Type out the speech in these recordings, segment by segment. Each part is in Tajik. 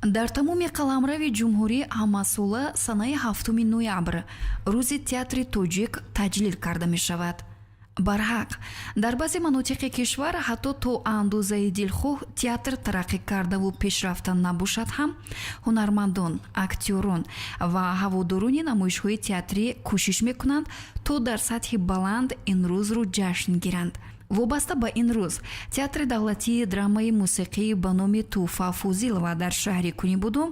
Дар тамоми қаламрави ҷумҳурӣ ҳамасола санаи 7 ноябр Рӯзи театри тоҷик таҷлил карда мешавад. Барҳақ, дар баъзе манотиқи кишвар ҳатто то андозаи дилхоҳ театр тараққӣ кардаву пешрафта набошад ҳам, ҳунармандон, актёрон ва ҳаводорони намоишҳои театрӣ кӯшиш мекунанд, то дар сатҳи баланд ин рӯзро ҷашн гиранд. Вобаста ба ин рӯз Театри давлатии драмаи мусиқӣ ба номи Тӯҳфа Фозилова дар шаҳри Кунибудум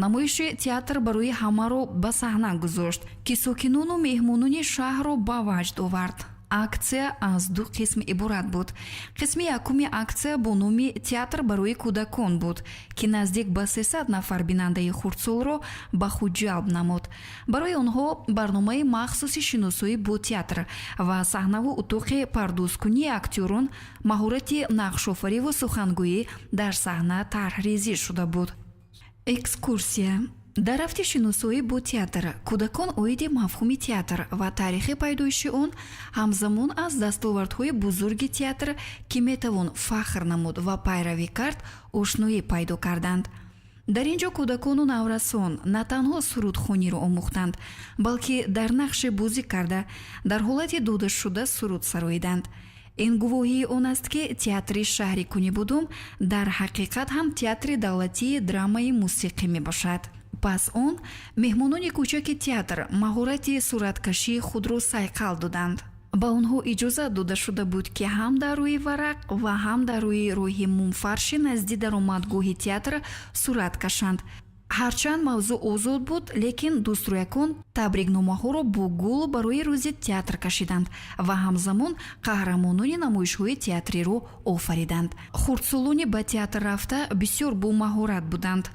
намоиши «Театр барои ҳамаро» ба саҳна гузошт, ки сокинону меҳмонони шаҳрро ба ваҷд овард. Аксия аз ду қисм иборат буд. Қисми якуми аксия бо номи «Театр барои кӯдакон» буд, ки наздик ба 300 нафар бинандаи хурдсолро ба худ ҷалб намуд. Барои онҳо барномаи махсуси шиносоӣ бо театр ва саҳнаву утоқи пардозкунии актёрон, маҳорати нақшофариву сухангӯӣ дар саҳна тарҳрезӣ шуда буд. Экскурсия. Дар рафти шиносоӣ бо театр кӯдакон оиди мафҳуми театр ва таърихи пайдоиши он, ҳамзамон аз дастовардҳои бузурги театр, ки метавон фахр намуд ва пайравӣ кард, ошноӣ пайдо карданд. Дар ин ҷо кӯдакону наврасон на танҳо сурудхониро омӯхтанд, балки дар нақше бозӣ карда, дар ҳолати додашуда суруд сароиданд. Ин гувоҳии он аст, ки театри шаҳри Кунибудум дар ҳақиқат ҳам театри давлатии драмаи мусиқӣ мебошад. Пас он меҳмонони кӯчаки театр маҳорати сураткашии худро сайқал доданд. Ба онҳо иҷозат дода шуда буд, ки ҳам дар рӯи варақ ва ҳам дар рӯи роҳи мумфарши назди даромадгоҳи театр сурат кашанд. Ҳарчанд мавзӯъ озод буд, лекин дӯстрӯякон табрикномаҳоро бо гул барои Рӯзи театр кашиданд ва ҳамзамон қаҳрамонони намоишҳои театриро офариданд. Хурдсолони ба театр рафта бисёр бомаҳорат буданд.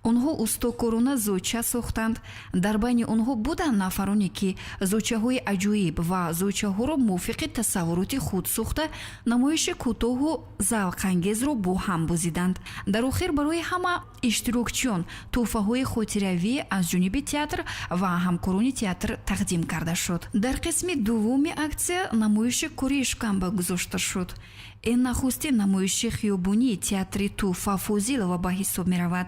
Онҳо устокорона зоча сохтанд. Дар байни онҳо буданд нафароне, ки зочаҳои аҷоиб ва зочаҳоро мувофиқи тасаввуроти худ сохта, намоиши кӯтоҳу завқангезро бо ҳам бозиданд. Дар охир барои ҳама иштирокчиён тӯҳфаҳои хотиравӣ аз ҷониби театр ва ҳамкорони театр тақдим карда шуд. Дар қисми дуввуми аксия намоиши «Кори ишкамба» гузошта шуд. Ин нахустин намоиши хиёбонии театри Тӯҳфа Фозилова ба ҳисоб меравад.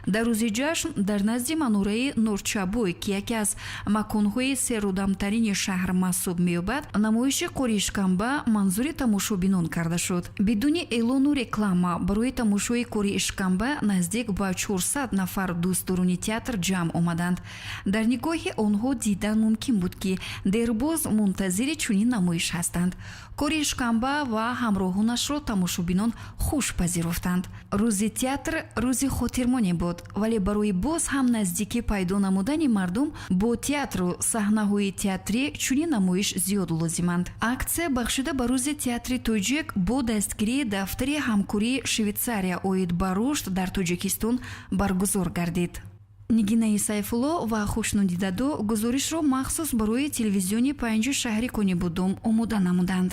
Дар рӯзи ҷашн дар назди манораи Нурчабой, ки яке аз маконҳои серодамтарини шаҳр маҳсуб меёбад, намоиши «Кори ишкамба» манзури тамошобинон карда шуд. Бидуни эълону реклама барои тамошои «Кори ишкамба» наздик ба 400 нафар дӯстдорони театр ҷамъ омаданд. Дар нигоҳи онҳо дидан мумкин буд, ки дербоз мунтазири чунин намоиш ҳастанд. «Кори ишкамба» ва ҳамроҳонашро тамошобинон хуш пазируфтанд. Рӯзи театр рӯзи хотирмоне буд, вале барои боз ҳам наздикӣ пайдо намудани мардум бо театру саҳнаҳои театрӣ чунин намоиш зиёд лозиманд. Аксия, бахшида ба Рӯзи театри тоҷик, бо дастгирии дафтари ҳамкории Швейтсария оид ба рушд дар Тоҷикистон баргузор гардид. Нигинаи Сайфулло ва Хушнудидадо гузоришро махсус барои телевизиони панҷи шаҳри Конибудум омода намуданд.